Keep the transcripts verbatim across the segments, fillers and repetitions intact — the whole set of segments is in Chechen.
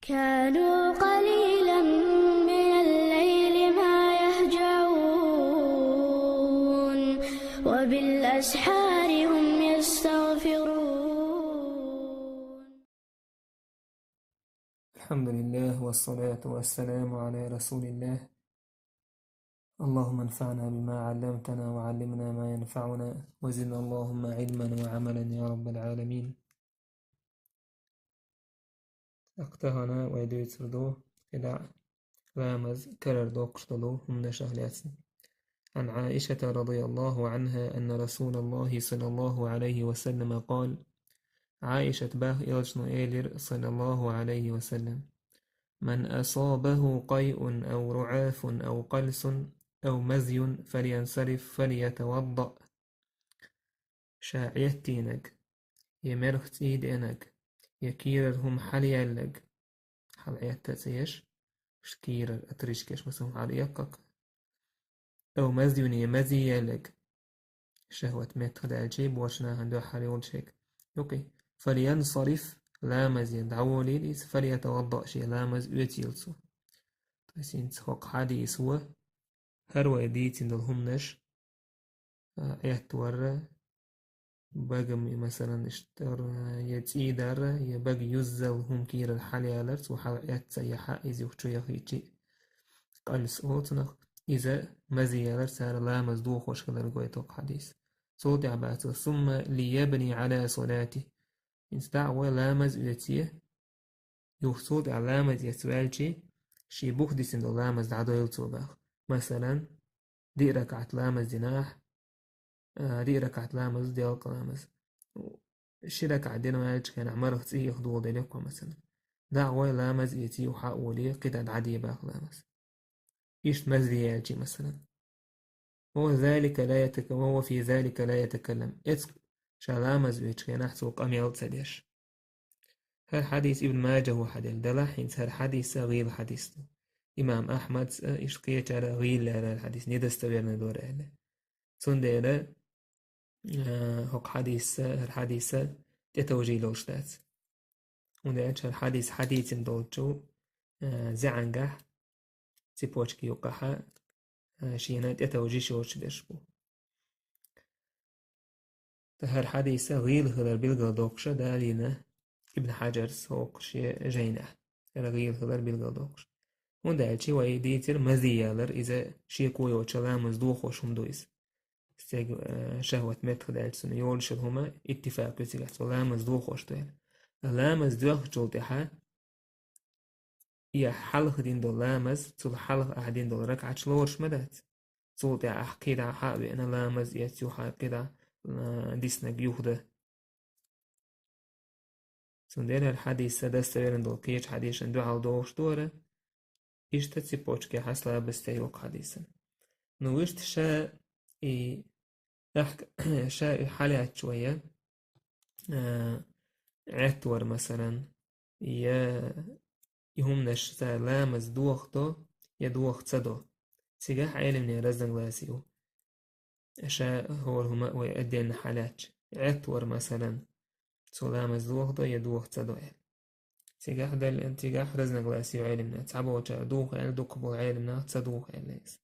كانوا قليلا من الليل ما يهجعون، وبالأسحار هم يستغفرون. الحمد لله، والصلاة والسلام على رسول الله. اللهم انفعنا بما علمتنا، وعلمنا ما ينفعنا، وزدنا اللهم علما وعملا يا رب العالمين. Ахтахана вай дуьйцур ду, кхидӀа ламаз карара доккхуш долу хӀуманаш лаьцна. عن عائشة رضي الله عنها أن رسول الله صلى الله عليه وسلم قال: Ӏаишат бах, элчано элира, саллаллаху Ӏалайхи ва саллам: من أصابه قيء أو رعاف أو قلس أو مزي فلينصرف فليتوضأ. Ша Ӏеттийнарг, я мерах цӀий деанарг, я кийрара хӀума хьалаяьлларг, хьала Ӏетта а ца еш, уьш кийрара отрыжка еш, масала, хьала эккхак. أو مزي, я мази яьлларг, шахӀват меттахдаьлча, бочу нахана дуьххьара йолчу хьега. Юкъе. فلينصرف, ламазе дӀаволийла иза, فليتوضأ, шен ламаз оьцийла цо. То есть хӀинца хӀокху хьадисо хӀара вай дийцина долу хӀуманаш, а, Ӏеттавар, бага, масалан, иштта, я цӀий дар, я бага юззал хӀума кийрара хьалаялар, цо хьала Ӏетта ца яхьа, иза юха чу яхийча, къалс олу цунах, иза мази ялар цара ламаз дохош хилар гойту хӀокху хьадис. Цул тӀаьхьа бац: ثم ليبن على صلاته. ХӀинца дӀа а гӀой ламаз оьций, юха цул тӀаьхьа ламаз эцна ваьлча, шен бух дисина долу ламаз дӀадойла цо баха. Масалан, диъ ракаӀат ламаз динахь, а, диъ ракаӀат ламаз, делкъа ламаз. Ши ракаӀат дина ваьллачу хенахь марха цӀий яха доладелла кхо, масалан. ДӀа а гӀой ламаз эций, юха а олий, кхидӀа дӀаде баха ламаз. Иштта мази яьлча, масалан. وهو ذلك لا يتك-، وهو في ذلك لا يتكلم. Эцк-, ша ламаз оьцучу хенахь цо къамел а ца деш. ХӀара хьадис Ибн Маджахо хьаделла, делахь хӀинца хӀара хьадис а гӀийла хьадис ду. Имам Ахьмада а, иштта кхечара а гӀийла лаьрра хьадис, недостоверный дара аьлла. Цундела, а, хӀокху хьадис а, хӀара хьадис а тӀетовжий луш дац. ХӀунда аьлча хӀара хьадис хьадийцина долчу, а, зӀенгахь, цепочка юккъехь, а, шена тӀетовжий йиш йоцуш берш бу. ТӀаккха хӀара хьадис а гӀийла хилар билгалдоккхуш далийна Ибн Хьаджара хӀокху шен жайнехь. ХӀара гӀийла хилар билгалдоккхуш. ХӀунда аьлча вай дийцира мази ялар, иза шеко йоцуш ламаз дохош хӀума ду иза. Стеган, э, шахӀват меттахдаьлча цунна йолуш йолу хӀума иттифакъ ю цигахь, цо ламаз дохош ду аьлла. Ламаз доьлхучул тӀаьхьа и хьалха дина долу ламаз, цул хьалха ахь дина долу ракаӀаташ лоруш ма дац. Цул тӀаьхьа ахь кхидӀа хьа а веана, ламаз эцна юха кхидӀа, а, диснарг юхадан. Цундела хӀара хьадис а достоверно долу кхечу хьадисашна дуьхьал догӀуш ду хӀара. Иштта цепочкехь слабость йоккху хьадисан. Ну, вуьшта ша и тӀаккха ша и хьалаьтташ вай, а, Ӏеттавар, масалан, я и хӀуманаш цара ламаз доха до, я доха ца до. Цигахь Ӏеламнийн разногласи ю. Ша хӀора хӀума а вай отдельно хьалаьтташ. Ӏеттавар, масалан, цо ламаз доха до, я доха ца до аьлла. Цигахь дал-, цигахь разногласи ю Ӏеламнех. Цхьаболчара доха аьлла, дукхахболу Ӏеламнех ца доха аьлла иза.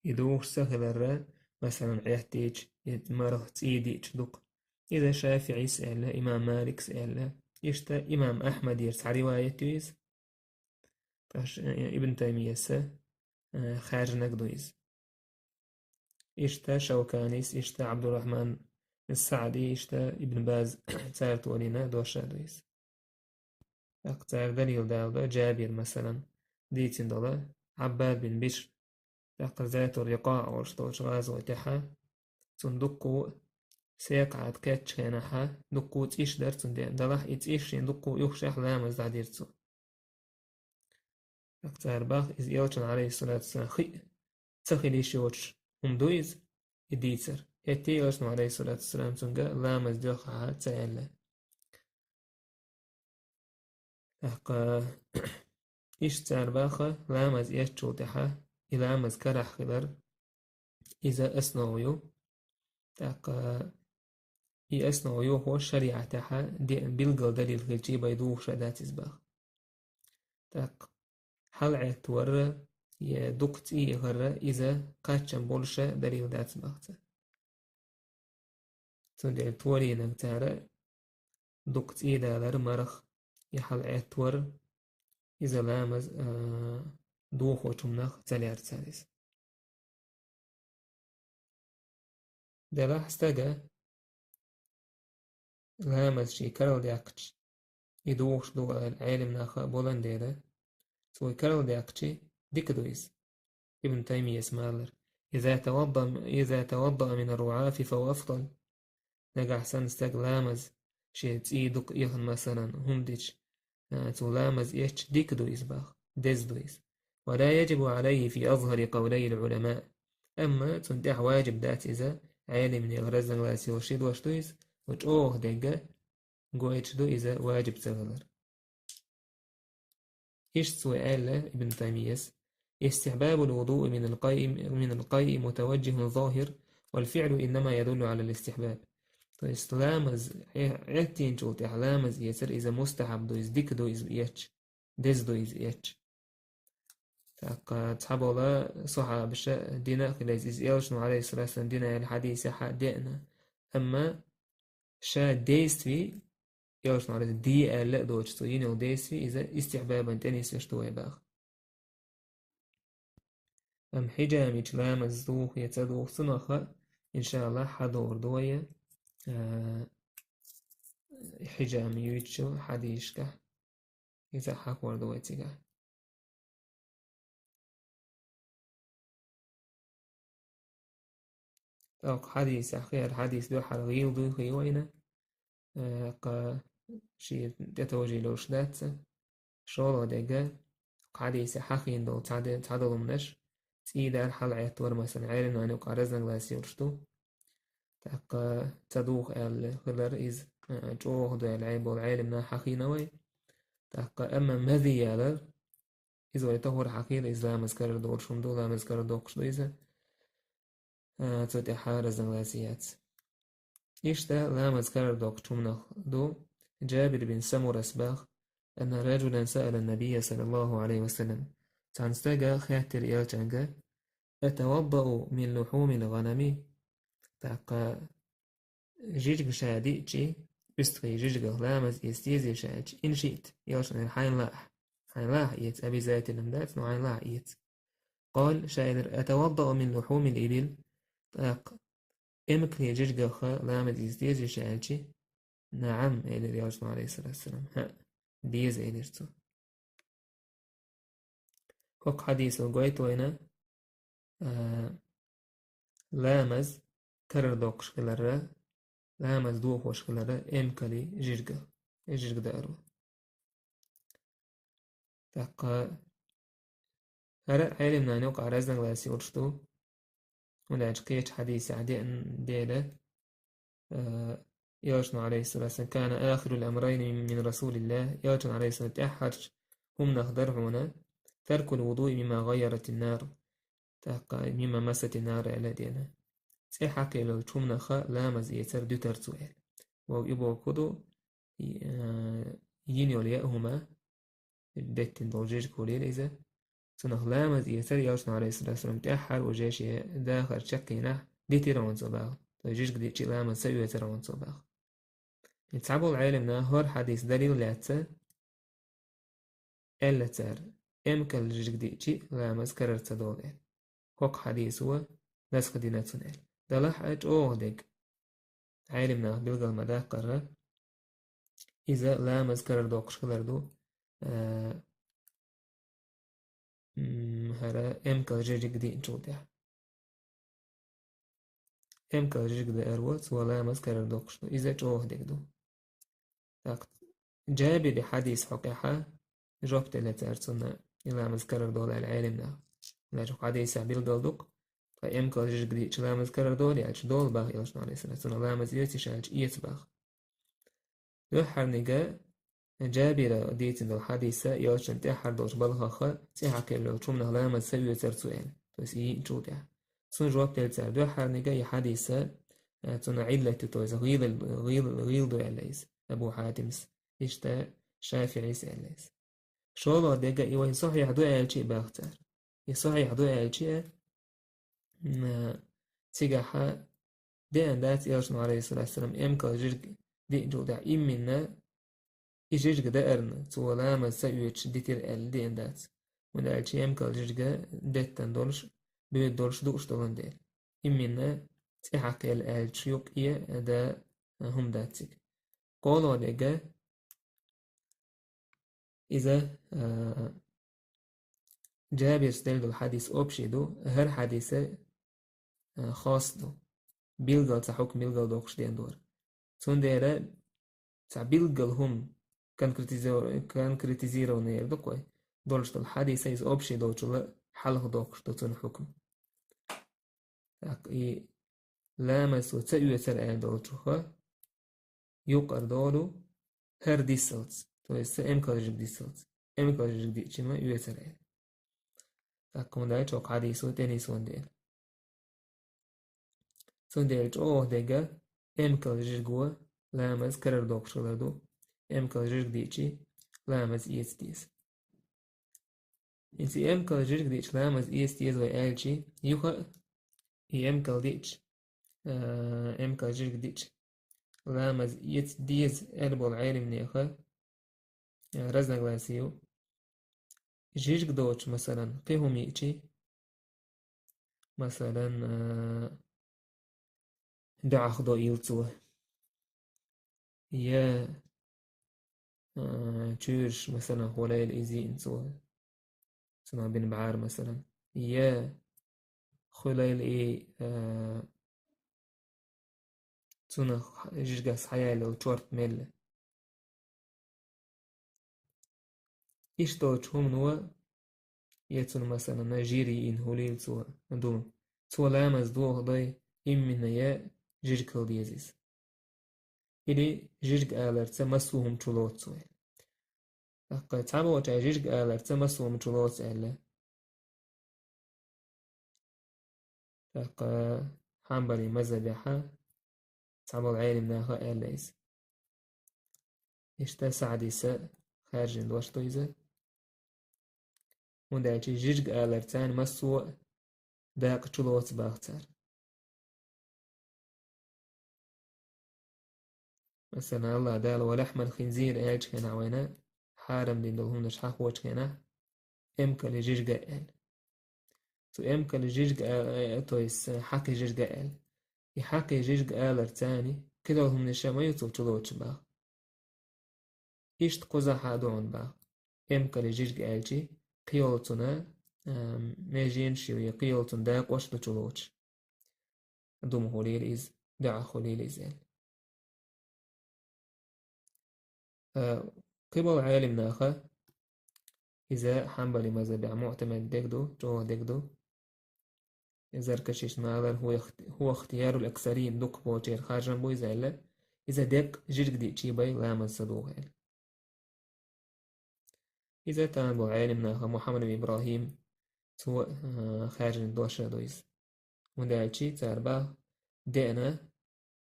И духуш ца хиларра, масалан, Ӏеттийча, я марха цӀий диъча дукха. Иза ШафиӀис аьлла, имам Маликс аьлла. Иштта имам Ахьмадера цхьа риваят ю иза. Таш-, э, Ибн Таймияса, э, хаьржинарг ду иза. Иштта Шавканис, иштта Ӏабдуррахьман СаӀди, иштта Ибн Баз цара толийна дош а ду иза. ТӀаккха цара далил даладо, Джабир, масалан, дийцина долу, Ӏаббад бин Бишр, тӀаккха Затур-Рикъа олуш долчу гӀазотехьа, цунна дуккха а секхаӀад кхеттачу хенахьа, дуккха а цӀиш дара цунна деана, делахь и цӀиш шен дуккха а юхушехь ламаз дӀадира цо. ТӀаккха цара бах, иза элчан, Ӏалайхиссалату вассалам, хи-, ца хила йиш йоцуш хӀума ду иза, и дийцар. ХӀетте а элчано, Ӏалайхиссалату вассалам, цуьнга ламаз доьххьа ца аьлла. ТӀаккха иштта цара баха, ламаз эцчул тӀаьхьа, и ламаз карахь хилар, иза основа ю. ТӀаккха и основа йохош шариӀатехьа де-, билггал далил хилчий бай духуша дац иза баха. ТӀаккха хьалаӀеттаварра, е дукха цӀий яхарра, иза кхаччам болуша далил дац баха цара. Цундела творенаг цара дукха цӀий далар марах, е хьалаӀеттавар, иза ламаз, а, дохочу хӀуманах ца лаьара цара иза. Делахь стага ламаз ший карладаьккхича, и духуш ду аьлла Ӏелам наха болан дела, цо и карладаьккхича, дика ду иза. Ибн Таймияс ма аллара: «إذا توضأ، إذا توضأ من الرعاف فهو أفضل». Нагахь санна стаг ламаз, шен цӀий дукха эхна, масалан, хӀума дича, а, цо ламаз эцча, дика ду иза баха, деза ду иза. «ولا يجب عليه في أظهر قولي العلماء». Амма цунна тӀехь ваджиб дац иза, Ӏелимнех разногласи йолуш ши дош ду иза, ва чӀогӀа дегга гойтуш ду иза ваджиб ца хилар. Иштта цо аьлла, Ибн Таймияс: «استحباب الوضوء من القيء، من القيء متوجه ظاهر، والفعل إنما يدل على الاستحباب». То есть ламаз, э, Ӏеттинчул тӀехь ламаз эцар иза мустахьаб ду, иза дика ду, иза эцча, деза ду иза эцча. ТӀаккха цхьабола сахьабаша дина а хилла иза, иза элчано, Ӏалайхиссалату вассалам, дина аьлла хьадисехьа деана. Амма ша действий, элчано, Ӏалайхи, де аьлла а доцуш, цо йина йолу действий, иза истихьбабан тӀе нисвеш ду вай баха. Амма хьиджамича ламаз духу я ца духу, цунах а, иншааллахӀ, хьадогӀур ду вай, а, хьиджам юьйцучу хьадисашкахь. Иза хьахор ду вай цигахь. ТӀаккха хьадисехь, хӀара хьадис дуьххьара гӀийла дуьйхий вайна, э, кха шен тӀетовжий луш дац. ШолгӀа дегга, хьадисехь хьахийна долу цхьа де-, цхьадолу хӀуманаш, цӀий дар хьалаӀеттавар, масалан, Ӏелимнана юкъа разногласи йолуш ду. ТӀаккха ца духу аьлла хилар иза, а, чӀогӀа ду аьлла, Ӏе-, болу Ӏелимнах хьахийна вай. ТӀаккха амма мази ялар, иза вай тохур хьахийла, иза ламаз карар долуш хӀума ду, ламаз карар доккхуш ду иза. А, цу тӀехь разногласи яц. Иштта ламаз карар доккхучу хӀуманах ду, Джабир бин Самурас бах: «أن رجلا سأل النبي صلى الله عليه وسلم». Цхьана стага хаьттира элчанга: «أتوضأ من لحوم الغنم؟» ТӀаккха жижиг ша диъчи, уьстагӀий жижигах ламаз эца дезий ша аьлча, «إن شئت», элчано элира, хьайна лаахь. Хьайна лаахь эца, обязательно дац, но хьайна лаахь эца. قال, ша элира: «أتوضأ من لحوم الإبل؟» ТӀаккха эмкале жижигаха ламаз эца дезий ша аьлчи, «نعم», элира элчано, Ӏалайхиссалату вассалам. ХӀаъ, деза, элира цо. ХӀокху хьадисо гойту вайна, а, ламаз карар доккхуш хиларра, ламаз дохош хиларра эмкали жижига, жижига даар ву. ТӀаккха хӀара Ӏелимнана юкъа разногласи йолуш ду, хӀунда аьлча кхечу хьадисехь деана дела, а, элчано, Ӏалайхиссалату вассалам: «كان آخر الأمرين من، من رسول الله», элчано, Ӏалайхиссалам, тӀаьххьарчу хӀуманах дара хьуна: «ترك الوضوء مما غيرت النار». ТӀаккха «مما مست النار» аьлла а деана. ЦӀе хьакхийлалчу хӀуманаха ламаз эцар дуьтар цо аьлла. Вов и боху ду, и, а, йина йолу яа хӀума, деттина долу жижиг хуьлийла иза. Цунах ламаз эцар элчано, Ӏалайхиссалату вассалам, тӀаьххьара уже шен дахар чаккхийнахь дитира хьуна цо баха. То есть жижиг диъчи ламаз ца оьцура хьуна цо баха. И цхьаболу Ӏелимнаха хӀара хьадис далил лаьцна, аьлла цара, эмкал жижиг диъчи ламаз карар ца долу аьлла. ХӀокху хьадисо насх дина цунна аьлла. Далахь а чӀогӀа дерг. Ӏелимнаха билгал ма даккхара, иза ламаз карар доккхуш хилар ду, а, м, хӀара эмкал жижиг диъначул тӀехь. Эмкал жижиг даар ву, цо ламаз карар доккхуш ду. Иза чӀогӀа дерг ду. ТӀаккха Джабири хьадис хьокъехьа жоп делла цара цунна, и ламаз карар долу аьлла Ӏелимнаха. Значит, хьадисехь билгал ду-кх, ткъа эмкал жижиг диъча ламаз карар долу аьлча, долу баха элчано, Ӏалайхиссалату, цунна ламаз эций ша аьлча, эца баха. Дуьххьарниг а Джабира дийцина долу хьадис а, элчанна тӀаьххьара долчу балхах а цӀе хьакхийллачу хӀуманах ламаз ца оьцура цо аьлла, то есть и йиъначул тӀехь. Цунна жоп делла цара дуьххьарниг а и хьадис а, э, цунна Ӏиллат ю, то есть гӀийла, гӀийла, гӀийла ду аьлла иза, Абу Хьатимас. Иштта ШафиӀийс аьлла иза. ШолгӀа дега и вай сахьихь ду аьлча а баха цара. И сахьихь ду аьлча а, м, цигахьа деана дац Элчано, Ӏалайхи ссалату вассалам, эмкал жижиг диъчул тӀехьа именно и жижиг даарна, цо ламаз ца оьцуш дитира аьлла деана дац. ХӀунда аьлча эмкал жижиг деттан долуш, боьда долуш дууш долун дела. Именно цӀе хьакхаелла аьлча юкъе да хӀума дац цига. КхоалгӀа дега иза, а, Джабирс делла долу хьадис общий ду, хӀара хьадиса, а, хас ду. Билггал цхьа хьукм билггал доккхуш деана дора. Цундела цхьа билггал хӀума конкретизир-, конкретизированный эр ду-кх вай. Долуш долу хьадиса иза общий долчул хьалха доккхуш ду цуьнан хьукм. Так, и ламаз цо ца оьцура аьлла долчуха, юкъара долу хӀара дисалц, то есть ца эмкал жижиг дисалц. Эмкал жижиг диъча ма оьцура аьлла. Так, хӀунда аьлча хӀокху хьадисо тӀе нисван дела. Цундела чӀогӀа дега эмкал жижиго ламаз карара доккхуш хилар ду, эмкал жижиг диъча ламаз эца деза. Иза эмкал жижиг диъча ламаз эца деза вай аьлча, юха а и эмкал диъча, а, эмкал жижиг диъча ламаз эца деза аьлла болу Ӏелимнеха, а, разногласие ю. Жижиг доцуш, масалан, кхин хӀума йиъча, масалан, а, дуӀа хадо ийла цо. Я, а, чуьйраш, масалан, хуьлийла иза йиъна цо. Цунах бина бӀара, масалан. Я хуьлийла и, а, цунах жижигах схьаяьлла йолу чорпа мелла. Иштта долчу хӀумано, я цунна, масалан, жир йиъна хуьлийла цо, ду. Цо ламаз дохадой, именно я жижиг хила деза иза. Или жижиг аларца массо а хӀума чулоцу аьлла. ТӀаккха цхьаболчара жижиг аларца массо а хӀума чулоцу аьлла. ТӀаккха Хьанбали мазхабехьа цхьаболу Ӏелимнаха аьлла иза. Иштта СаӀдиса хаьржина дош ду иза. ХӀунда аьлча жижиг аларца массо а дакъа чулоцу баха цара. Масалан, АллахӀ Дала «ва лахьмал хинзир» аьллачу хенахь вайна, хьарам дина долу хӀуманаш хьахочу хенахь, эмкали жижиг аьлла. Цу эмкали жижиг а, э, то есть, э, хьакхи жижиг аьлла. И хьакхи жижиг аларца кхидолу хӀуманаш ма ю цо чулоцуш баха. Иштта кхузахь а ду хьуна баха. Эмкали жижиг аьлча, кхийолу цунна, а, меженаш ю, я кхийолу цунна дакъош ду чулоцуш. Дума хуьлийла иза, дуӀа хуьлийла иза аьлла. А, кхиболу Ӏелимнаха, иза Хьанбали мазхабехь муӀтамад дерг ду, чӀогӀа дерг ду. Заркашис ма аллара, хӀух-, хӀух тиярул аксарин, дукхахболчеран харжам бу иза аьлла, иза деккъа жижиг диъча бен ламаз ца доху аьлла. Иза тахана болу Ӏелимнаха Мухьаммад бин ИбрахӀим, цо, а, хаьржина дош а ду иза. ХӀунда аьлча цара баха деана,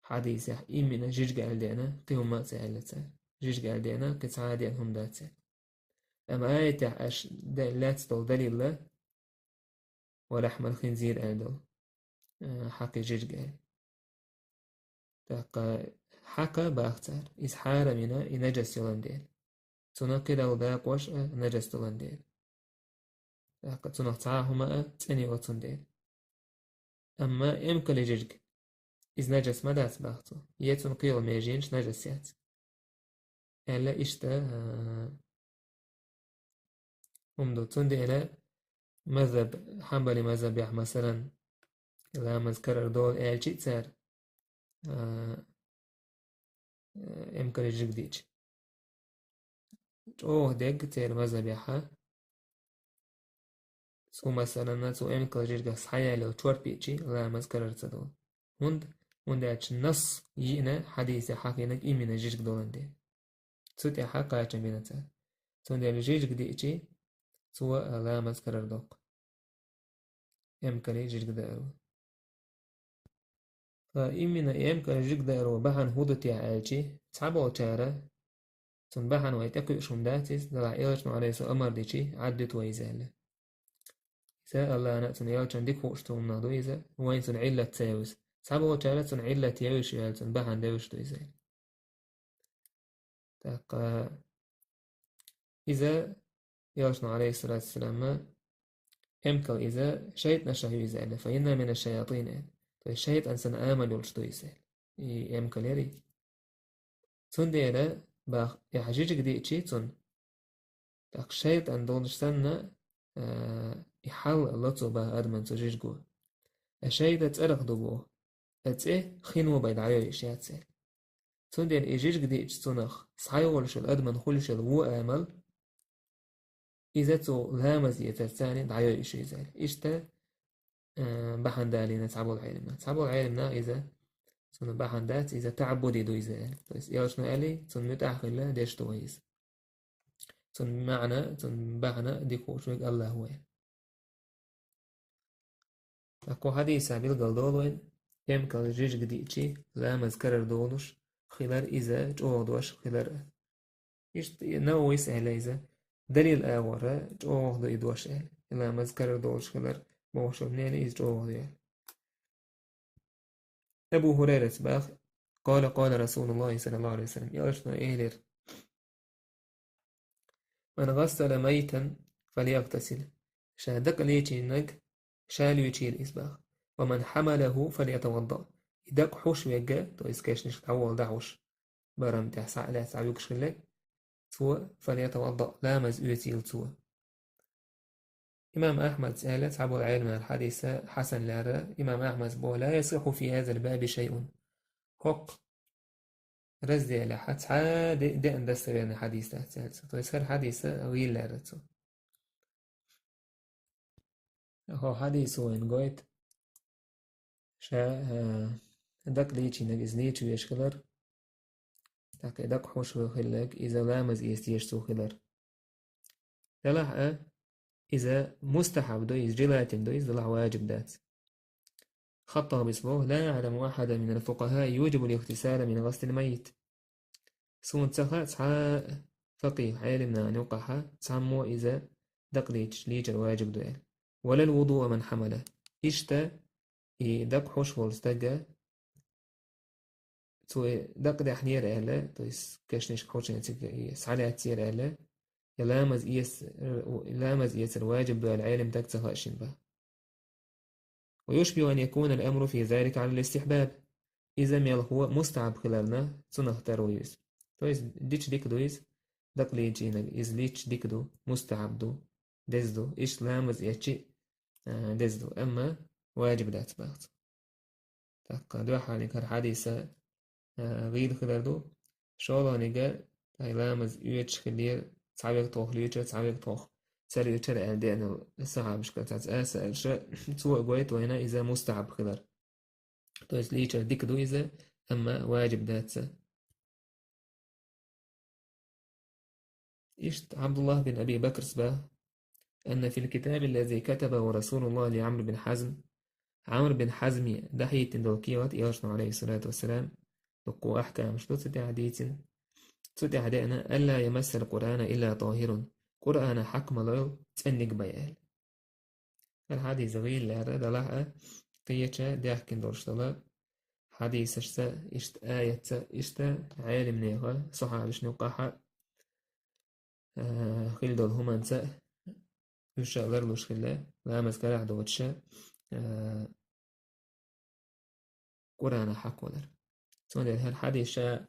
хьадисехь именно жижиг аьлла деана, кхин хӀумма а ца аьлла цара. Жижиг аьлла деана, кхин цхьа а деана хӀума дац аьлла. Амма аятехь аша де-, лаьцна долу далилла, «ва лахьмал хинзир» аьлла долу, а, хьакхи жижиг аьлла. ТӀаккха хьакха баха цара, иза хьарам йина, и нажас йолун дела. Цунах кхидолу дакъош а нажас долун дела. ТӀаккха цунах цхьа а хӀума а цӀена йоцун дела. Амма эмкали жижиг, иза нажас ма дац баха цо, я цунна кхийолу меженаш нажас яц. Аьлла иштта, а, хӀума ду. Цундела мазхаб, Хьанбали мазхабехь, масалан, ламаз карара долу аьлча а цара, а, эмкали жижиг диъча. ЧӀогӀа дерг церан мазхабехьа, цо, масалан, цо эмкал жижигах схьаяьлла йолу чорпа йиъча, ламаз карара ца долу. ХӀунда? ХӀунда аьлча насс йиъна хьадисехь хьахийнарг именно жижиг долун дела. Цу тӀехьа кхачам бина цара. Цундела жижиг диъча, цо а ламаз карара доккху. Эмкали жижиг даару. Ткъа именно и эмкал жижиг дааро бахьана хӀун ду те аьлча, цхьаболчара, цунна бахьана вай тӀекхуьуш хӀума дац иза, делахь элчано, Ӏалайхи ссалам, амар дича, Ӏаддуьту вай иза аьлла. Иза АллахӀна а, цуьнан элчанна дика хууш долу хӀуманах ду иза, вайна цунна Ӏиллат ца евза. Цхьаболчара цунна Ӏиллат евзаш ю аьлла, цунна бахьана девзаш ду иза аьлла. ТӀаккха иза, элчано, Ӏалайхи ссалату вассалам, эмкал иза шайтӀанашах ю иза аьлла, «فإنها من الشياطين», аьлла. То есть шайтӀан санна амал йолуш ду иза аьлла, и эмкал ярий. Цундела, бах, и хьан жижиг диъчий цунна, тӀаккха шайтӀан долуш санна, а, и хьал ло цо, бах, адаман цу жижиго. А шайтӀа цӀарах ду боху, а цӀе хино бен дӀайойуш яц аьлла. Цундела и жижиг диъча цунах схьайолуш йолу адаман хуьлуш йолу вон амал, иза цо ламаз эцарца дӀайойуш ю иза аьлла. Иштта, а, бахьана далийна цхьаболу Ӏеламнаха. Цхьаболу Ӏеламнаха иза цунна бахьана дац, иза таӀаббуди ду иза аьлла. То есть элчано аьлла, цунна муьтӀахь хилла деш ду вай иза. Цунна маьӀна, цунна бахьана дика хууш верг АллахӀ ву аьлла. ТӀаккха кху хьадисехь билгал долу вайн, эмкал жижиг диъчий, ламаз карар долуш хилар иза чӀогӀа дош хилар. Иштта Нававис аьлла иза, далил агӀора чӀогӀа ду и дош аьлла. И ламаз карар долуш хилар бохуш йолу мнение иза чӀогӀа ду аьлла. Абу ХӀурайрас баха, قال قال رسول الله صلى الله عليه وسلم, элчано элира: «من غسل ميتا فليغتسل». Ша дакъа лийчийнарг ша лоьчийла иза баха. «ومن حمله فليتوضأ». И дакъа хьуш верг, то есть кешнашка дӀаволла дӀахьуш, барам тӀехь схьа а лаьцна схьа вуьгуш хилларг, цо, «فليتوضأ», ламаз оьцийла цо. Имам Ахьмадс аьлла, цхьаболу Ӏеламнаха хьадиса хьасан лаьрра, имам Ахьмадс боху: «لا يصح في هذا الباب شيء». ХӀокху разделехь цхьа а де-, деана достоверный хьадис дац аьлла цо. То есть хӀара хьадис гӀийла лаьрра цо. ХӀокху хьадисо вайна гойту, ша, а, дакъа лийчийнарг иза лийча веш хилар, тӀаккха и дакъа хьуш хилларг, иза ламаз эца дезаш цо хилар. Делахь а, иза мустахьаб ду, иза желательно ду, иза делахь ваджиб дац. Хаттабис боху: «لا أعلم أحدا من الفقهاء يوجب الاغتسال من غسل الميت». Суна ца хаьа цхьа а факъихӀ, Ӏеламнахана юкъахь цхьаммо иза дакъа лийча-, лийчар ваджиб ду аьлла. «ولا الوضوء من حمله». Иштта и дакъа хьуш волу стага, цо и дакъа даьхьнера аьлла, то есть кешнашка хьуш цига и схьалаьцнера аьлла, я ламаз эц-, ламаз эцар ваджиб ду аьлла Ӏеламстаг ца хаьа шена баха. «ويشبه أن يكون الأمر في ذلك على الاستحباب». Иза мелхо мустахьаб хиларна, цунах тарло иза. То есть лийча дика ду иза, дакъа лийчийнарг иза лийча дика ду, мустахьаб ду, деза ду, иштта ламаз эцча а, деза ду, амма ваджиб дац баха цо. ТӀаккха дуьххьарлиг хӀара хьадис а, а, гӀийла хилар ду. ШолгӀаниг, ай ламаз оьцуш хиллера, цхьа верг тхох лийчара, цхьа верг тхох ца лийчара аьлла деана сахьабашкара цхьацца аса аьлча, цо а гойту вайна иза мустахьаб хилар. То есть лийчар дика ду иза, амма ваджиб дац. Иштта Абдуллах бин Аби Бакрс баха: «أن في الكتاب الذي كتبه رسول الله لعمرو بن حزم». Ӏамр бин Хьазме дӀахӀиттина долу кехат, элчано, Ӏалайхи ссалату вассалам, дуккха ахкамаш ду цу тӀехь дийцина. Цу тӀехь деана: «ألا يمس القرآن إلا طاهر». Къуръана хьакха ма лойла цӀенниг бен аьлла. ХӀара хьадис гӀийла лаьрра далахь а, кхеча даьхкина долуш дола хьадисашца, иштта аятца, иштта Ӏеламнеха, сахьабашна юккъахь а, а, хилла долу хӀуманца уьш а ларлуш хилла, ламаз карахь доцуша, а, Къуръана хьакхолар. Цундела хӀара хьадис ша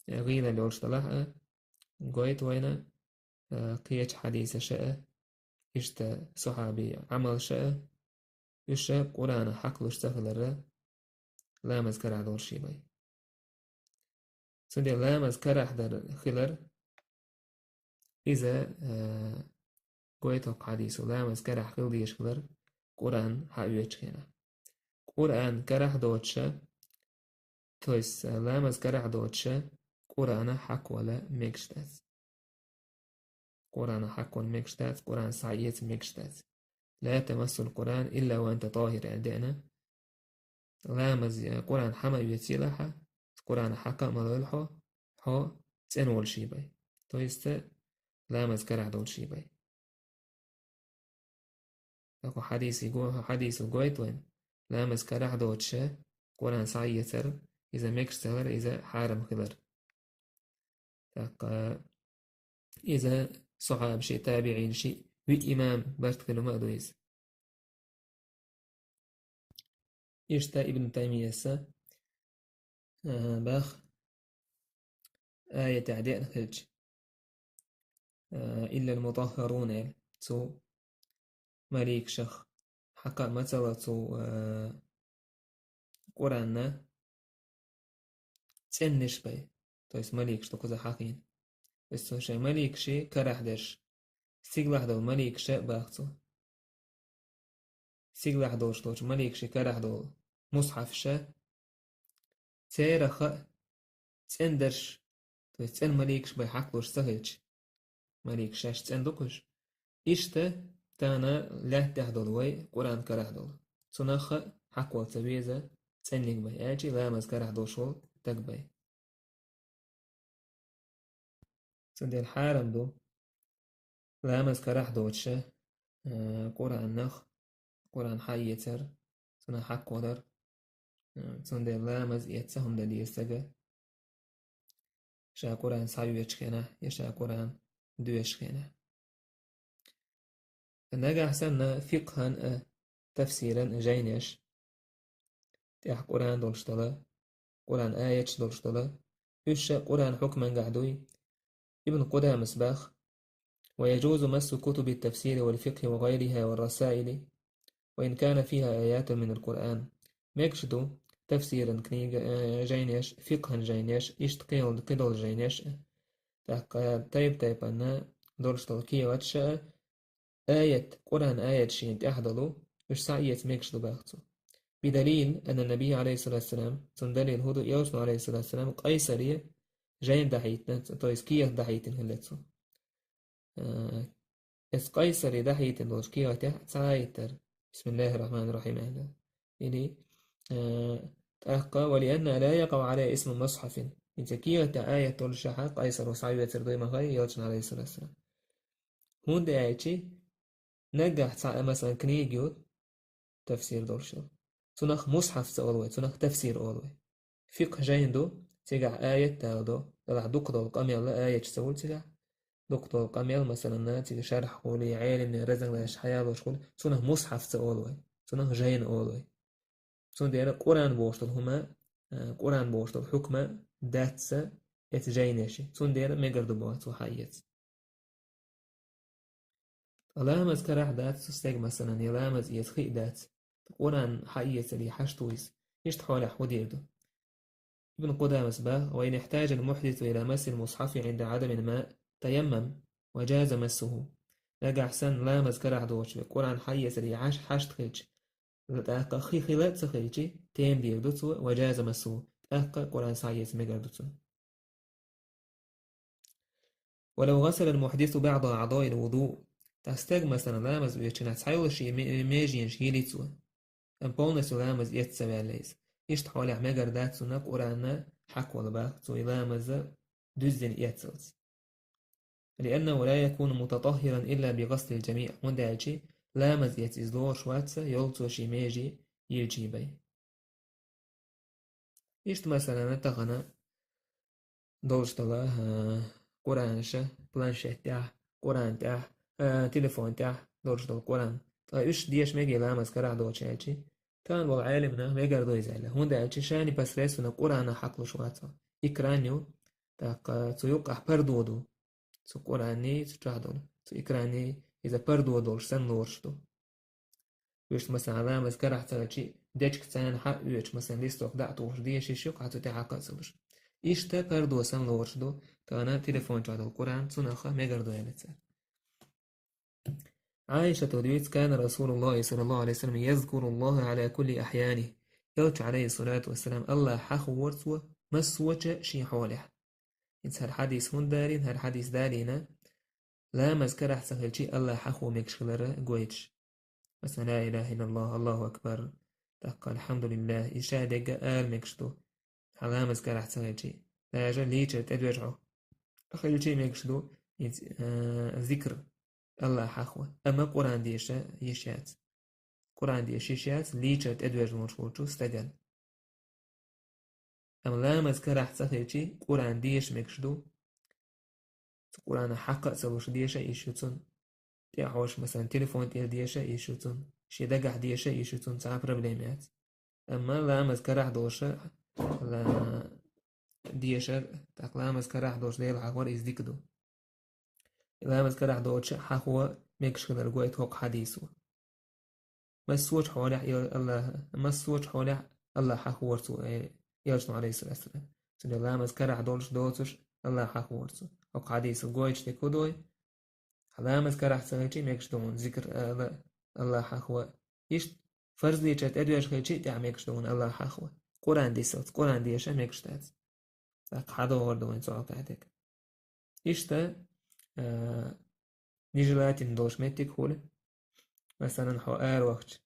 гӀийла лоруш далахь а, гойту вайна, а, кхечу хьадисаша а, иштта сахьабий Ӏамалша а, уьш а Къуръана хьакхалуш ца хиларра, ламаз карахь долуш хилай. Цундела ламаз карахь дар хилар, иза, а, гойту хӀокху хьадисо, ламаз карахь хила дезаш хилар Къуръан хьаоьцучу хенахь. Къуръан карахь доцуша, то есть, а, ламаз карахь доцуша, Къуръана хьакхавала мегаш дац. Къуръана хьакхавала мегаш дац, Къуръан схьаэца мегаш дац. «لا تمس القرآن إلا وأنت طاهر», аьлла деана. ламаз, э, Къуръан хьа ма оьцийла хьа, Къуръан хьакха а ма лойла хьо, хьо цӀена волуш бай. То есть, э, ламаз карахь долуш бай. ТӀаккха хьадисига, хьадисо гойту вайна, ламаз карахь доцуша Къуръан схьаэцар, иза мегаш ца хилар, иза хьарам хилар. ТӀаккха иза сахьабаши, табиӀинаши, виъ имам барт хилла ма а ду иза. Иштта Ибн Таймияса, а, бах, аятехь деана хилча, а, «Иллал мутаххарун», аьлла, цу маликашах хьакха а ма ца ло цу, а, Къуръанна цӀеннаш бай, то есть маликаш ду кхуза хьахийна. То есть цо шайн маликаши карахь дерш, стигалахь долу маликаша а бах цо. Стигалахь долуш долчу маликаши карахь долу мусхьафаша, церах а цӀена дерш, то есть цӀена маликаш бай хьакхалуш ца хилча, маликаш шаьш цӀена ду кхуьш. Иштта тахана лаьтта тӀехь долу вай Къуръан карахь долу. Цунах а хьакхавала ца веза цӀенниг бай, аьлчи ламаз карахь долуш волу стаг бай. Цундела хьарам ду ламаз карахь доцуша, а, Къуръанах, Къуръан хьаэцар, цунах хьакхавалар, а, цундела ламаз эцна хӀума дан деза стага, ша Къуръан схьаоьцучу хенахь я ша Къуръан доьшучу хенахь. Нагахь санна фикъхьан а, тафсиран а жайнеш тӀехь Къуръан долуш дала, Къуръан аяташ долуш дала, уьш ша Къуръан хьукмангахь дуй. Ибн Къудамас бах: «Ва яжузу массу кутуби тафсири вал фикъхи ва гайриха ва расаили, ва ин кана фиха аятун минал Къуръан». Мегаш ду тафсиран книга, э, жайнеш, фикъхьан жайнеш, иштта кхин-, кхидолу жайнеш, тӀаккха тайп-тайпана долуш долу кехаташ а, аят, Къуръан аят шена тӀехь долу, уьш схьаэца мегаш ду бах цо. Бидалил, анна Набий, алейхиссалату вассалам, цунна далил хӀун ду, элчано, алейхиссалату вассалам, Къайсаре жайна дӀахьийтина, то есть кехат дӀахьийтина хилла цо. А, эс Къайсаре дӀахьийтина долчу кехатехь цхьа аят дара. Бисмиллахир Рахманир Рахим аьлла. Или, а, тӀаккха, «Ва лианна ла якъау алай исму мусхьафин». ХӀинца кехатехь аят долушехь, Къайсаро схьаоьцур дуй ма хай, элчано, алейхиссалату вассалам. ХӀунда аьлчи, наггахь цхьа, масалан, книга ю, тафсир долуш йолу. Цунах мусхьаф ца олу вай, цунах тафсир олу вай. Фикъхь жайн ду, цигахь аят дала до, делахь дукха долу къамел аяташ ца вуьлу цигахь. Дукха долу къамел, масалан, цига шархь хуьлий, Ӏелимне разногласеш хьаялош хуьлу, цунах мусхьаф ца олу вай, цунах жайн олу вай. Цундела Къуръан бохуш долу хӀума, а, Къуръан бохуш долу хьукма дац эцу жайнеши. Цундела мегар ду боху цо хьаэца. Ткъа ламаз карахь дац цу стеган, масалан, я ламаз эца хи а дац, ткъа Къуръан хьаэцале хьашт ву иза. Иштта хьолехь хӀун дийр ду? Ибн Къудамас бах: «Ва ин ихтажал мухьдису ила массил мусхьафи гӀинда гӀадамил маъ, таяммам, ва джаза массуху». Нагахь санна ламаз карахь доцуш ве Къуръан хьаэцале хьаш-, хьашт хилча, тӀаккха хи хила а ца хилчи, тема дийр ду цо, ва джаза массуху, тӀаккха Къуръан схьаэца мегар ду цунна. «Ва лав гъасала ал-мухьдису баъда аъдаил вуду». Тхьа стаг, масалан, ламаз оьцучу хенахь цхьайолчу шен ме-, меженаш йили цо, амма полностью ламаз эцна ца ваьлла иза. Иштта хьолехь мегар дац цунна Къуръан хьакхавала бах, цо и ламаз дуьззина эццалц. «Лианнаху ла якуну мутатаххиран илла би гъаслил джамиъ». ХӀунда аьлчи, ламаз эца иза лоруш вац, йолу цо шен меже йилчий бен. Иштта, масалан, тахана долуш дала, а, Къуръанаша планшет тӀехь, Къуръан тӀехь, а, телефон тӀехь долуш долу Къуръан. Ткъа уьш деша мегий ламаз карахь доцуш аьлчи, тахана болу Ӏелимнах мегар ду иза аьлла. ХӀунда аьлча ша непосредственно Къуръанах хьакхалуш вац. Экран ю, тӀаккха цу юккъехь пардо ду. Цу Къуръанний, цу чохь долу, цу экраний иза пардо долуш санна лоруш ду. Уьш, масалан, ламаз карахь ца хилчи, дечка царна хьа а оьцуш, масалан, листок дӀа а тухуш, деша йиш ю-кх, хьан цу тӀехь хьакха а ца луш. Иштта пардо санна лоруш ду, тахана телефон чохь долу Къуръан, цунах а мегар ду аьлла цара. Ӏайшата дуьйцу: «Кана Расулуллахи саллаллаху алейхи ва саллям язкуруллаха ала кулли ахьяни». Элча, алейхиссалату вассалам, Аллах хьахавора цо массочу шен хьолехь. ХӀинца хӀара хьадис хӀунда далийна, хӀара хьадис далийна, ламаз карахь ца хилчи Аллах хьахо мегаш хилар гойтуш. Масалан, ла илаха иллаллах, Аллаху акбар. ТӀаккха «Алхьамдулиллах», и ша дегга ала мегаш ду. Хьа ламаз карахь ца хилчи, даже лийчар тӀедожа хьо хилчи мегаш ду, иза, а, зикр, Аллах хьахо. Амма Къуръан деша йиш яц. Къуръан деша йиш яц, лийчар тӀедожа волуш волчу стаган. Амма ламаз карахь ца хилчи, Къуръан деша мегаш ду. Цу Къуръана хьакха а ца луш деша йиш ю цунна. ТӀехьош, масалан, телефон тӀера деша йиш ю цунна. Шен дагахь деша йиш ю цунна, цхьа а проблема яц. Амма ламаз карахь долуша, ла-, дешар, тӀаккха ламаз карахь долуш Дела хьахор иза дика ду. Ламаз карахь долчу хьахо мегаш хилар гойту хӀокху хьадисо. Массочу хьолехь ил-, Аллаха, массочу хьолехь Аллах хьахор цо, э, Элчано, алейхиссалату вассалам. Цуьнан ламаз карахь долуш доцуш Аллах хьахор цо. ХӀокху хьадисо гойтуш дерг хӀун ду? Хьан ламаз карахь ца хилчи мегаш ду хьуна зикр ала, Аллах хьахо. Иштта фарзлича тӀедоьжа хилчи тӀехь мегаш ду хьуна Аллах хьахо. Къуръан дисалц, Къуръан деша мегаш дац. ТӀаккха хьадогӀур ду вайн цу хьокъехь дерг. Иштта, а, нежелательно долуш меттиг хуьлу. Масалан, хьо ара вахча,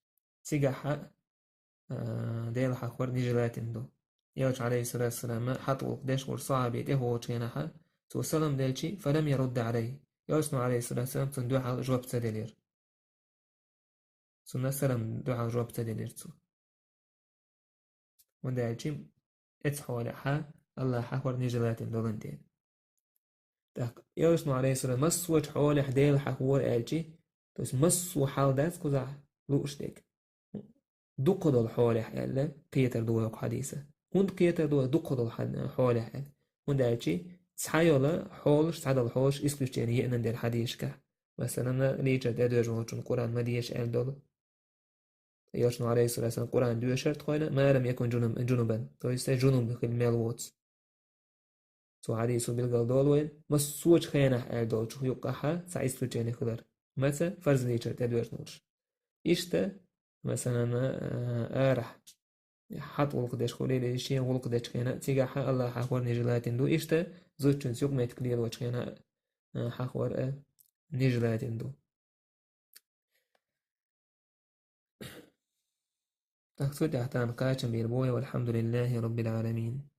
цигахь а, а, Дела хьахор нежелательно ду. Элча, алейхиссалату вассалам, хьатӀа гӀуллакх деш волу сахьаби тӀехволучу хенахь, цо салам делчи, «фалам ярудда алей». Элчано, алейхиссалату вассалам, цунна дуьхьал жоп ца делира. Цунна салам дуьхьал жоп ца делира цо. ХӀунда аьлча эцу хьолехь Аллах хьахор нежелательно долан дела. ТӀаккха Элчано, алейхиссалам, массочу хьолехь Дела хьахор аьлчи, то есть массо хьал дац кхузахь лууш дерг. Дукха долу хьолехь аьлла, кхетар ду вай хӀокху хьадиса. ХӀунда кхетар ду вай дукха долу хьан-, хьолехь аьлла? ХӀунда аьлчи цхьа йолу хьолаш, цхьа долу хьолаш исключение еанан дела хьадисашкахь. Масалан, лийчар тӀедоьжа волчун Къуръан ма деша аьлла долу. Элчано, алейхиссалату вассалам, Къуръан доьшура тхойна, «ма лам якун джунуб-, джунубан», то есть шайн джунуб хила мел воцу. Цу хьадисо билгал долу вайн, массочу хенахь аьлла долчух юккъахь цхьа исключение хилар. Маца фарзличар тӀедоьжна волуш. Иштта, масалан, а, арахь хьатӀа гӀуллакх деш хуьлийла, шен гӀуллакх дечу хенахь, цигахь Аллах хьахор нежелательно ду. Иштта, зудчуьнца юкъаметтиг лелочу хенахь, а, хьахор, а, нежелательно ду. Так, цу тӀехь тхан кхачам бийр бу вай, валхьамдулиллахи раббил Ӏаламин.